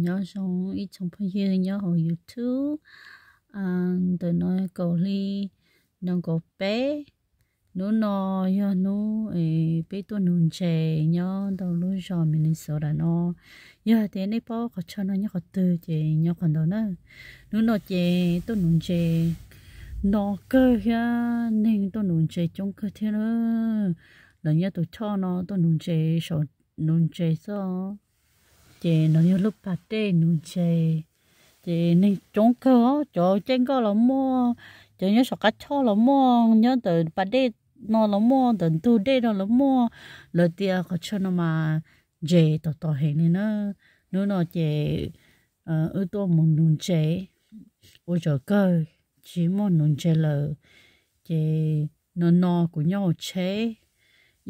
Nyob zoo ib tsoom phooj ywg nyob hauv YouTube. Ntawm no kaum hli nees nkaum peb. Hnub no yog hnub peb tuaj nuv ntses nyob ntawm lub zos Minnesota no. Yog tias nej paub qhov chaw no nyob qhov twg ces nyob qhov ntawd na. Hnub no ces tuaj nuv ntses no kawg thiab, neeg tuaj nuv ntses coob kawg thiab na. Lawv nyob tus choj no tuaj nuv ntses, nuv ntses xwb. Ces no yog lub pas dej nuv ntses, ces neeg coob kawg os. Cov caij nkoj los muaj, cov nyob saum qab choj los muaj, nyob ntawm pas dej no los muaj, ntawm ntug dej no los muaj. Lawv tias qhov chaw no mas ntses tom tom heev li na. Hnub no ces wb tuaj mus nuv ntses, ua zaum kawg tsis muaj nuv ntses lawm. Ces no no kuv nyob hauv tsheb,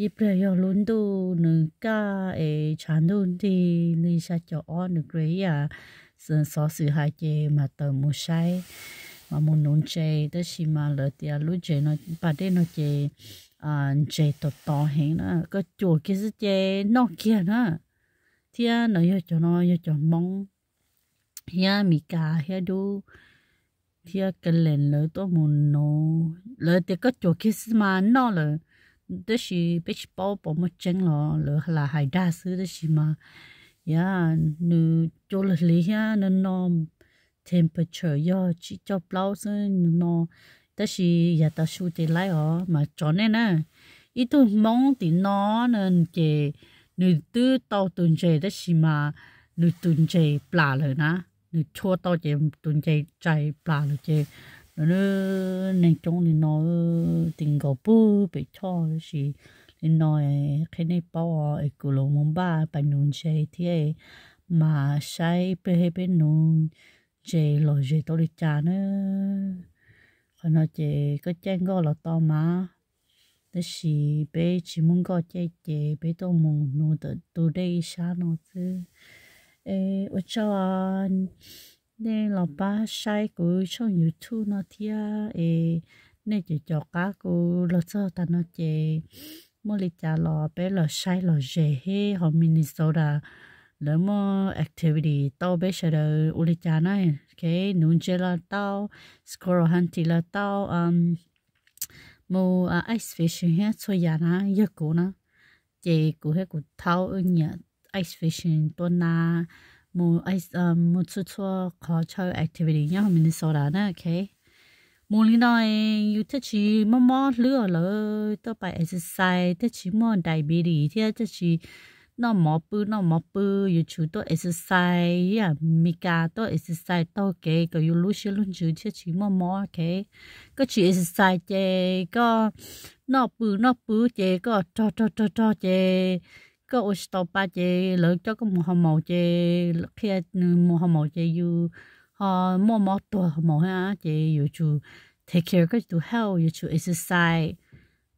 ib pliag yog lub ntuj nws kaj es tshav ntuj nti li xya caum ob degree ib yam xov xwm hais ces mam tawm mus saib, mam mus nuv ntses. Tab sis mas lawv tias lub ntses no, pas dej no ces ntses tom tom heev na, koj cuam kiag xwb ces noj kiag na. Thiab no yog cov no yog cov Hmoob thiab Mes Kas thiab dub thiab Ka Lees lawv tuaj mus nuv, lawv tias koj cuam kiag xwb mas noj lawm. Tab sis peb tsis paub puas muaj tseeb los lawv lam hais dag xwb, tab sis mas yog nws cua lawm hliv thiab no no, temperature yog tsib caug plaub xwb no. Tab sis yav tas su ces laib os mas tso nej na. Ib tug Hmoob tim no na ces nws twb tau tus ntses tab sis mas nws tus ntses plam lawm na. Nws chua tau ces tus ntses tsais plam lawm ces neeg coob li no, tim nkaus pug pem choj. Tab sis li no qhia nej paub es kuv los mus npaj pais nuv ntses thiab mas saib peb, peb nuv ntses lom zem tau li cas na. Qhov no ces koj caij nkoj los tau mas, tab sis peb tsis muaj nkoj caij ces peb tuaj mus nuv ntawm tus dej ib sab no xwb. Es ua tsaug nej los pab saib kuv tshooj YouTube no thiab es nej cov caum qab kuv los txog tas no ces muaj li cas los peb los saib lom zem thiab. Hauv Minnesota lawv muaj activity tau peb sawv daws ua li cas na. Nuv ntses los tau, squirrel hunting los tau, mus ice fishing thiab txhua yam na. Yog kuv na ces kuv thiab kuv thaub wb nyiam ice fishing, tua nas, mus txhua txhua qhov chaw activity nyob Minnesota na. Mus li no yus thiaj tsis mob mob hlwb lawm, tuaj pais exercise thiaj tsis muaj diabetes thiab thiaj tsis noj mov pw noj mov pw. Yus tsum tuaj exercise ib yam Mes Kas, tuaj exercise taug kev kom yus lub siab lub ntsws thiaj tsis muaj mob. Koj tsis exercise ces koj noj pw noj pw ces koj rog rog rog rog ces koj ua tsis tau pa ces lawv coj koj mus hoo maum ces qhia nws mus hoo maum ces yus ho muaj mob tuag hoo maum thiab. Ces yuav tsum take care koj tus health, yuav tsum exercise,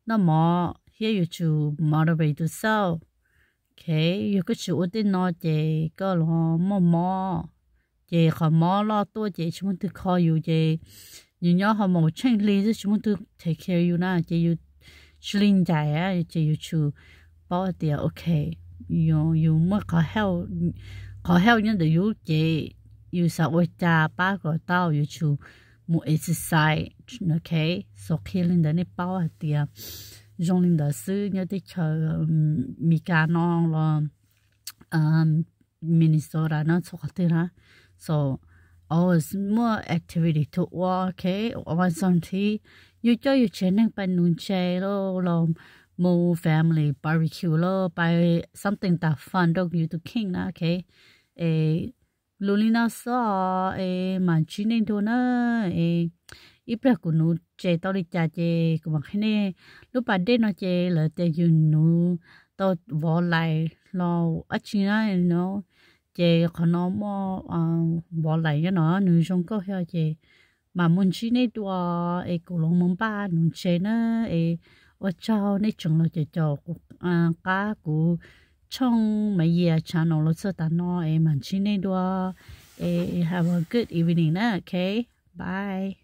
noj mov thiab yuav tsum motivate tus self. Yog koj tsis ua tej no ces koj los muaj mob, ces qhov mob loj tuaj ces tsis muaj twg kho yus ces yus nyob hoo maum tsheej hli xwb tsis muaj twg take care yus na ces yus tsis li ncaim. Ces yuav tsum paub tias ok, yus muaj qhov health nyob ntawm yus ces yus xav ua cas pab kom tau, yuav tsum mus exercise. Ok, so qhia li ntawd nej paub hais tias zoo li ntawd xwb nyob teb chaws Mes Kas no los Minnesota no txhua qhov twg na. So always muaj activity to ua. Ok, ua txog nrhiv yus coj yus tsev neeg pais nuv ntses los mus family barbecue los pais something tas fun rau yus tus kheej na. Ok, es lus li no xwb es mam ntsib nej dua na. Es ib pliag kuv nuv ntses tau li cas ces kuv mam qhia nej. Lub pas dej no ces lawv tias yus nuv tau vov lais los dab tsi na no, ces qhov no muaj vov lais nyob no nws zoo nkauj thiab. Ces mam mus ntsib nej dua es kuv los mus npaj nuv ntses na. Es ua tsaug nej tseem los caum qab kuv tshooj Maiv Yias channel los txog tas no es mam ntsib nej dua. Es have a good evening na. Ok, bye.